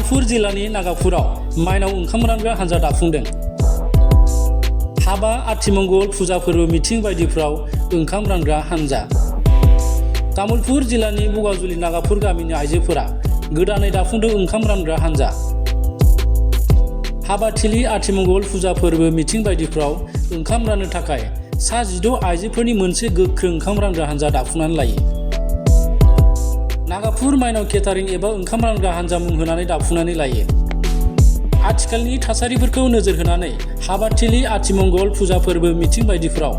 तामुलपुर जिल्लानि नागापुराव माइनाव ओंखाम रानग्रा हानजा दाफुंदों। हाबा, आथिमंगल, फुजा फोरबो, मिथिं बायदिफ्राव ओंखाम रानग्रा हानजा। तामुलपुर जिल्लानि बगाजुलि नागापुर गामिनि आइजोफोरा गोदानै दाफुंदों ओंखाम रानग्रा हानजा। हाबाथिलि, आथिमंगल, फुजा फोरबो, मिथिं बायदिफ्राव ओंखाम राननो थाखाय सा 16 आइजोफोरनि मोनसे गोख्रों ओंखाम रानग्रा हानजा दाफुंनानै लायो। नागापुर माइनाव केटारिं एबा ओंखाम रानग्रा हानजा मुं होनानै दाफुंनानै लायो। आथिखालनि थासारिफोरखौ नोजोर होनानै हाबाथिलि, आथिमंगल, फुजा फोरबो, मिथिं बायदिफ्राव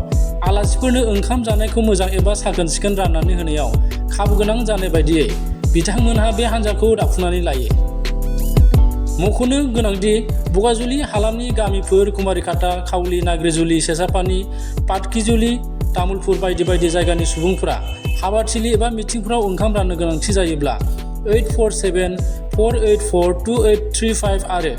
आलासिफोरनो ओंखाम जानायखौ मोजां एबा साखोन सिखोन राननानै होनायाव खाबु गोनां जानाय बायदियै बिथांमोनहा बे हानजाखौ दाफुंनानै लायो। मख'नो गोनांदि बगाजुलि हालामनि गामिफोर कुमारिखाटा, खावली, नाग्रिजुलि, सेसापानी, पाटकिजुलि, तामुलपुर बायदि बायदि जायगानि सुबुंफोरा हाबाथिलि एबा मिथिंफोराव ओंखाम राननो गोनांथि जायोब्ला 847-484-2835 आरो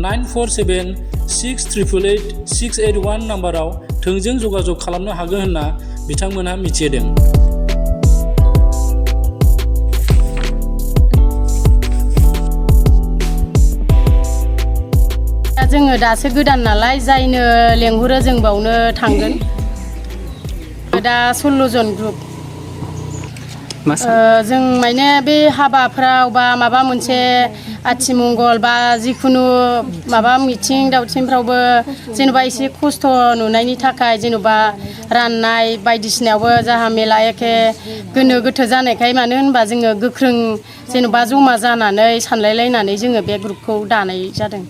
947-688-681 नाम्बाराव थोंजों जगाजग खालामनो हागोन होनना बिथांमोनहा मिथिहोदों। जोङो दासो गोदान नालाय जायनो लेंहरो जों बावनो थांगोन। दा 16 जन ग्रुप। जों माने बे हाबाफ्राव बा माबा मोनसे आथिमंगल बा जिखुनु माबा मिथिं दावथिंफ्रावबो जेनेबा एसे खस्थ' नुनायनि थाखाय जेनेबा राननाय बायदिसिनायावबो जाहा मेला एखे गोनो गोथो जानायखाय मानो होनबा जोङो गोख्रों जेनेबा जमा जानानै सानलायलायनानै जोङो बे ग्रुपखौ दानाय जादों।